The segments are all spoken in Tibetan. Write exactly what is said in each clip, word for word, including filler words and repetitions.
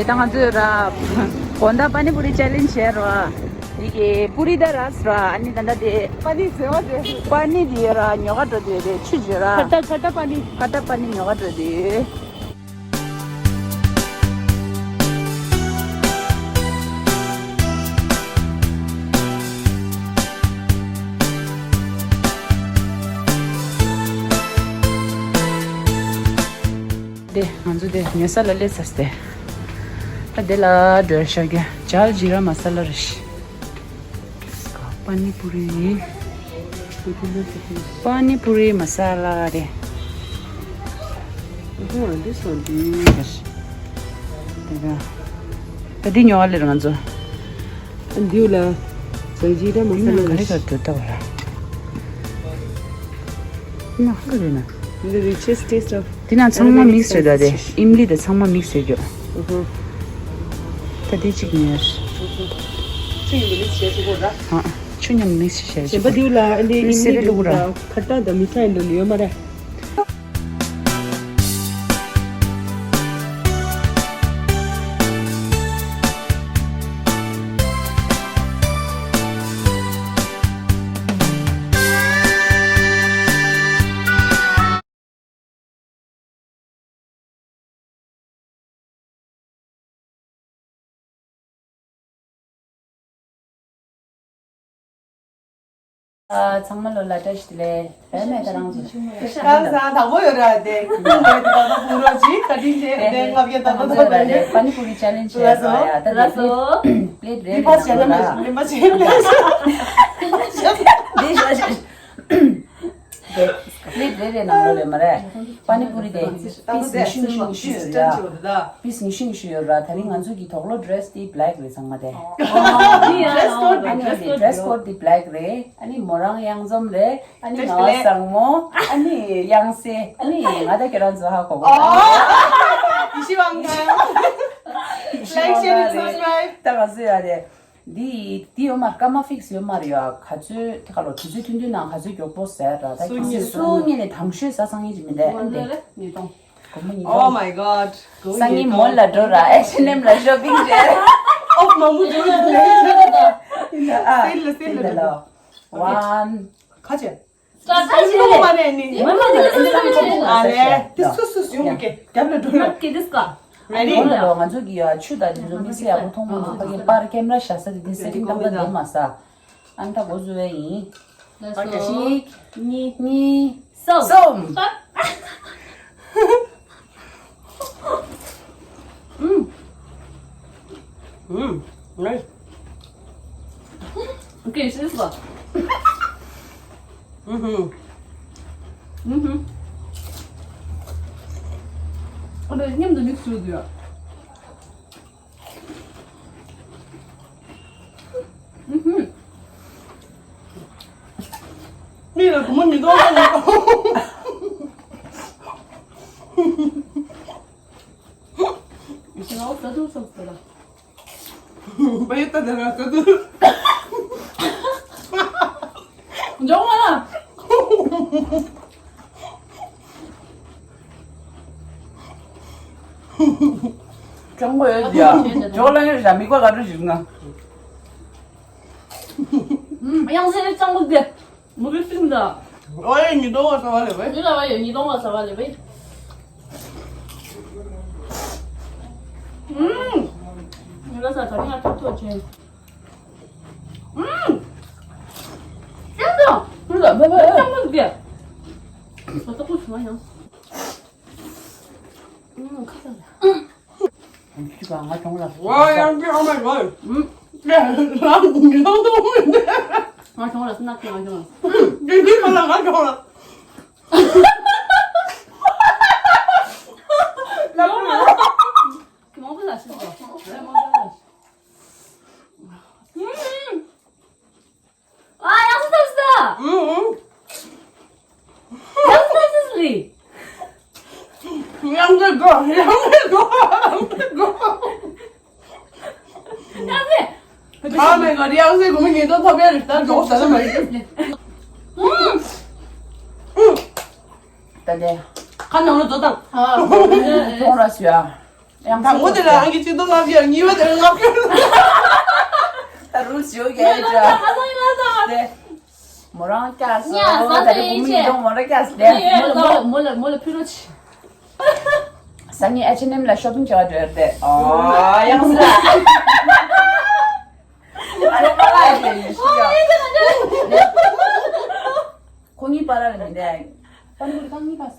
ད་ང་ཚོས་ར་དགོང་དག་པ་ནི་པུ་རི་ཅེ་ལེན་ཇི་བྱས་ར། དེ་གི་པུ་རི་ད་ར་སི་ར། ཨ་ནི་ད་ལྟ་དེ་པ་ནི་ཟེར་བ་དེ། པ་ནི་དེ་ར་ཉོ་ག་འགྲོ་དུས་དེ་ཆུ་བརྗོད་ར། ཁ་ཏ་ཁ་ཏ་པ་ནི། ཁ་ཏ་པ་ནི་ཉོ་ག་འགྲོ་དུས། དེ་ང་ཚོ་དེ་ཉལ་ས་ལ་སླེབས་ཚར་ཏེ། ད་དེ་ལ་འགྲོ་ཤག་གི་ཇལ་ཇི་ར་མ་ས་ལ་རེད། པ་ནི་པུ་རི། པ་ནི་པུ་རི་མ་ས་ལ་རེད། ཨ་ཧ། འདི་སོང་འདི། དེ་ག་ད་འདི་ཉོ་བ་ལེར་ང་ཚོ། ཨ་འདིའུ་ལ་ཇལ་ཇི་ར་མ་ས་ན་ལ་ག་རེ་ག་འགྲོ་ད་བ་ར། ན་ཧ་རེ་ན། The richest taste of འདི་ན་ཚང་མ་མིག་སི་རེད་ད། དེ་ཨིམ་ལི་དེ་ཚང་མ་མིག་སི་རེད་ཀྱོ། ཨ་ཧ། ད་འདི་གཅིག་ཉོས། ཆུ་ཡིན་པ་མིག་སི་བྱས་ཆུ་གོ་ར། ཨ། ཆུ་མཉམ་མིག་སི་བྱས་ཆུ་གོ། གཞན་པ་འདིའུ་ལ་ཨ་ནི་ཨིམ་ལི་སི་རེད་ལུག་ར། ཁ་ཏ་དང་མི་ཐའི་ལ་ལུ་ཡོད་མ་རེད། ཨ། ཚང་མ་ལོ་ལ་བཀྲ་ཤིས་བདེ་ལེགས། བས་མེད་ད་རང་ཚོ། ཁམས་བཟང་དང་པོ་ཡོད་ར་དེ། ཁུངས་དགོས་དེ་ད་ལྟ་ཕུང་རོགས་ཅིག་ད་དྲིན་ཆེ་དེ་ང་བརྒྱ་ད་ལྟ་ད་པ་ནི་པུ་རི་ཅེ་ལེན་ཇི་བྱས་ལ་སོ། ཡ་ད་ལ་སོ། པི་ལེཊ་རེ་རེ་ནང་ལོ་ལ། དེ་ཞོ་ཞོ། དེ་པི་ལེཊ་རེ་རེ་ནང་ལོ་ལས་མ་རེད། པ་ནི་པུ་རི་དེ་པིས་ཉི་ཤུ་ཉི་ཤུ་ཉི་ཤུ་ཡོད་ར། པིས་ཉི་ཤུ་ཉི་ཤུ་ཡོད་ར། ད་རིང་ང་ཚོ་གི་དོག་ལོ་ཌི་རེ་སི་དེ་བྷེ་ལེག་རེད་ཚང་མ་དེ། ཨ་ནི་ཌི་རེ་སི་ཀོཌ་དེ་བྷེ་ལེག་རེད། ཨ་ནི་མོ་རང་གཡང་འཛོམས་རེད། ཨ་ནི་ང་བཟང་མོ། ཨ་ནི་གཡང་སེ། ཨ་ནི་ང་ད་ཁྱེད་རང་ཚོ་ཧ་གོ་གོ། ཡེ་ཤེས་དབང་ཕྱུག། Like, share and subscribe. ད་ག་ཚོད་ཡ་རེད། འདི་འདི་ཡོད་མ་རེད། སྐར་མ་ཕིག་སི་ཡོད་མ་རེད་ཡ། ག་ཚོད་དེ་ག་ལོ་དུས་ཚོད་ཐུང་ཐུང་ནང་ག་ཚོད་མགྱོགས་པོ་ཟེར་ར། ད་སུ་ག་ཚོད་ཉིད་སུ་ཉིད་ནས་དང་ཤོས་ཟ་སང་ཉིད་ཅིག་མི་འདུག་ཨ་འདི་ཉིས་སྟོང་། སྒོར་མོ་ཉིས་Oh སྟོང་། My God. སང་ཉིན་མོ་ལ་འགྲོ་ར། ཨེཆ་ཨེན་ཨེམ་ལ་ཤོ་པིང་བྱས། ཨོ་མ་མུ་འགྲོ་ར། ཨ། སེལ་ལ་སེལ་ལ་འགྲོ། One. ཁ་ཆེ། ཁ་ཆེ། མ་མ་ནི་ཨ་ལེ། དེ་སུ་སུ་སུ་ཡོང་གི་རྒྱབ་ལ་འགྲོ་ཡོད། ང་ཚོ་གི་ཡ་ཆུ་དང་དེ་ཚོ་མི་སེ་ཡག་པོ་མཐོང་མ་ཐུབ་པ་གི་པར་ཀེམ་ར་བཞག་ས་དེ་དེ་སེ་ཊིང་བཏང་ད་འདུག་མ་ས། ཨ་ནི་ད་འགོ་བཟོ་བས་ཡིན། གཅིག་གཉིས། གཉིས། གསུམ། གསུམ། ཨུམ། ཨུམ། Nice. Okay, this one. ཨུམ་ཧུམ། ཨུམ་ཧུམ། ཨ་ནི་མཉམ་དུ་མིག་སི་བྱེད་དུས། ཨུམ་ཧུམ། མི་ལ་སྒོར་མོ་ཉིས་སྟོང་ལ་ཉིས་སྟོང་། ང་ཟ་དུས་སོགས་ཟ་ལ། བའི་ཏ་ཏ་ར་ཏ་ཏུ། འཇོག་མ་ལ། ཅང་གོ་ཡོད་ཀྱི་ཡ། ཇོ་ལ་ཡོད་ཤ་མི་གོ་ག་འདྲ་ཞིག་ན། ཡང་སེ་ཅང་གོ་དེ། མུ་གེ་སྟིང་ད། ཨོ་ཡེ་ཉི་ཏོ་བ་ས་བ་ལེ་བེ། ཉི་ལ་བ་ཡེ་ཉི་ཏོ་བ་ས་བ་ལེ་བེ། ཨུམ། ཉི་ལ་ས་ད་ང་ཐོག་ཐོག་ཆེ། ཨུམ། ཅང་ད། ཅང་མུ་གེ། ང་ཏོག་ཁུ་སུ་མ་ཡང་། ཁ་ཚ་ལ། ཁྱི་པ་ང་གྱོང་ལ། ཝ་ཡང་ཅི། Oh my God. ཨུམ། ལ་ལ་ཉི་ལོང་ཏོང་མི་འདུག་ང་གྱོང་ལ་སུ་ན་ཁྱི་ང་གྱོང་ལ། ཁྱི་ཁྱི་པ་ལ་ང་གྱོང་ལ། ལ་ལ་ལ། ཁྱི་མང་པོ་ལ་ཤི་སོང་། ལ་མང་པོ་ལ་ཤི། ཨུམ། ཨ། ཡག་སོ་ཐབས་སོ། ཨུ་ཨུ། ཡག་སོ་ཐབས་སོ་ལི། ཡག་སོ་གོ། ཡག་སོ་གོ། ཡག་སོ། Oh my God. ཡག་སོ་གོ་མི་ཉིས་སྟོང་ཐོབ་ཡ་རེད། ད་འཇོག་ཟ་ན་མ་རེད། ཨུ། ད་ལྟ་ཁ་ནང་ལ་འཛུལ་དང་། ཨ། ཐོང་ར་ཞུ་ཨ། ཡང་དང་པོ་དེ་ལ་ཨང་ཀི་ཆིག་སྟོང་ལྔ་བརྒྱ། གཉིས་པ་དེ་ལ་ལྔ་བརྒྱ། ད་རུ་ཞུ་གས་ཅོ། དེ་མོ་རང་སྐྱག་སོ། ད་རེ་བུ་མི་གདོང་མོ་རང་སྐྱག་སོ། དེ་མོ་ལ་མོ་ལ་མོ་ལ་ཕུལ་རོགས་བྱེད། སང་ཉིན་ཨེཆ་ཨེན་ཨེམ་ལ་ཤོ་པིང་བྱ་བ་འགྲོ་ཡ་རེད། ཨོ་ཡང་སི་ལ། ཁོ་གཉིས་པ་ར་ལ་མི་འདས། པ་ནི་ཁོ་གཉིས་པ་ས།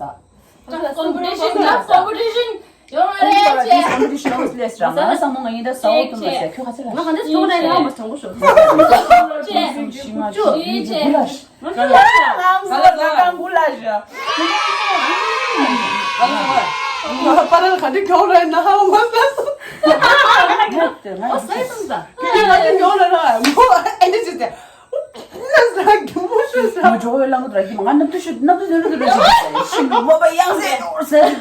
ཀོམ་པི་ཊི་ཤན་ན་ཀོམ་པི་ཊི་ཤན་ཡོང་བ་རེད་ཅེས། ཀོམ་པི་ཊི་ཤན་ལས་རང་ང་ས་མོ་ང་ཡིན་ད་ས་འོག་ཏུ་མ་ཟེར། ཁྱོད་ག་ཚོད་ལ། ང་ག་འདྲ་བྱུང་རེད་ལ་མ་དྲང་པོ་ཤོད། ཅེས། ཤི་མ་ཅི་ཡི་ཅི་ཅི་ལ། ང་ལ་ང་གང་གུ་ལ་ཞོ། ང་པ་ར་ག་འདྲ་གྱོང་རེད་ན་ཧ་མ་ལ་སོ། ང་ས་སོང་ས། ཁྱོད་ག་འདྲ་གྱོང་རེད་ན་མོ་ཨེ་འདྲ་ཅི་ཟེར། ན་ས་གི་མོ་ཤོད་ས། མོ་ཇོ་ཝེ་ལང་གུ་ར་གི་མ་ང་ནམ་དུ་ཤོད་ནམ་དུ་ནུ་རུ་དུ་རུ་ཤོད་ཤི་མོ་པ་ཡང་ཟེར་ནོར་ཟེར།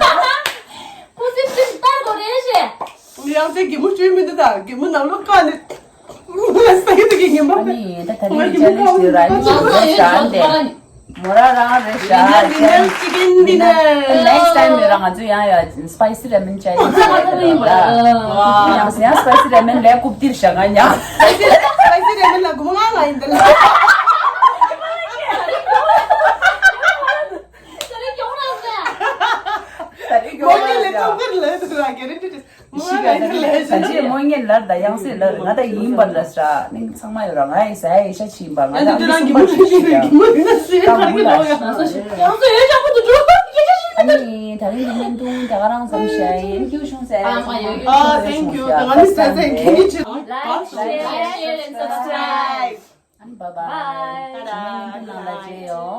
ཁོ་སིབ་སིབ་ལྟར་གོ་རེ་ཞེ། ཡང་ཚེ་གི་མོ་ཤོད་མི་འདུག་ད་གི་མོ་ནང་ལོགས་ཀ་ནས་ས་གི་དུ་གི་ངན་པ། ཨ་ནི་ད་ད་རིང་ཅ་ལེན་ཇི་དེ་ར་ནི་ང་ས་ཡོད་ཤ་ཆོག་ཨ་ནི་པ་ར་ནི། མོ་ར་རང་རེད་ཤ། ཡིན་ན་ཅི་གིན་མི་ན། ནེགསི་ཊའིམ་ནི་ར་ང་ཚོ་ཡང་ཡ་སི་པའི་སི་ར་མེན་ཅ་ལེན་ཇི་ཡིན་པ་ཡིན་པ་ལ། ཡང་ཡང་སི་པའི་སི་ར་མེན་ལས་རྐུབ་ཏིར་ཤ་ང་ཉ། སི་པའི་སི་ར་མེན་ལ་གོ་མ་ང་ང་ཡིན་ད་ལ། ད་རེས་གྱོང་ར་ཟེར། ད་རེས་གྱོང་ར་ཟེར། མོ་ལས་ལས་ཐོག་ཁར་ལས་ཐོག་ལ་གེ་རེ་ཏི་ཏི། ཤི་ག་ད་རེས་ད་ཅི་མོ་ངན་ལར་ད་ཡང་སེ་ལར་ང་ད་ཡིན་པར་ལ་སྲ་ནིང་ཚང་མ་ཡོད་ར་ང་ཡི་ས་ཡི་ཤ་ཆིན་པ་ང་ད་ཨ་ནི་ད་རང་གི་མོ་ཤི་ཤི་རེ་གི་མོ་ཡིན་ན་སེ་ད་གར་གི་ལོ་ཡ། ཡང་སེ་ཡོད་ཅག་པོ་དུ་འགྲོ་ཡ་ཤི་ཤི། ཨ་ནི་ད་རིང་གི་བརྙན་ཐུང་ད་ག་རང་ཙམ་ཤ་ཡིན། ཐེང་ཀིའུ་ཤོང་ཟེར། ཨ་ཡོད་ཡོད། ཨ་ཐེང་ཀིའུ། ད་ང་ནི་ས་ས་གི་ནི་ཆེ། Like, share, share and subscribe. ཨ་ནི་བཱའི་བཱའི། བཱའི། ད་ལྟ་ཡིན་དུ་ནང་ལ་མཇལ་ཡོང་།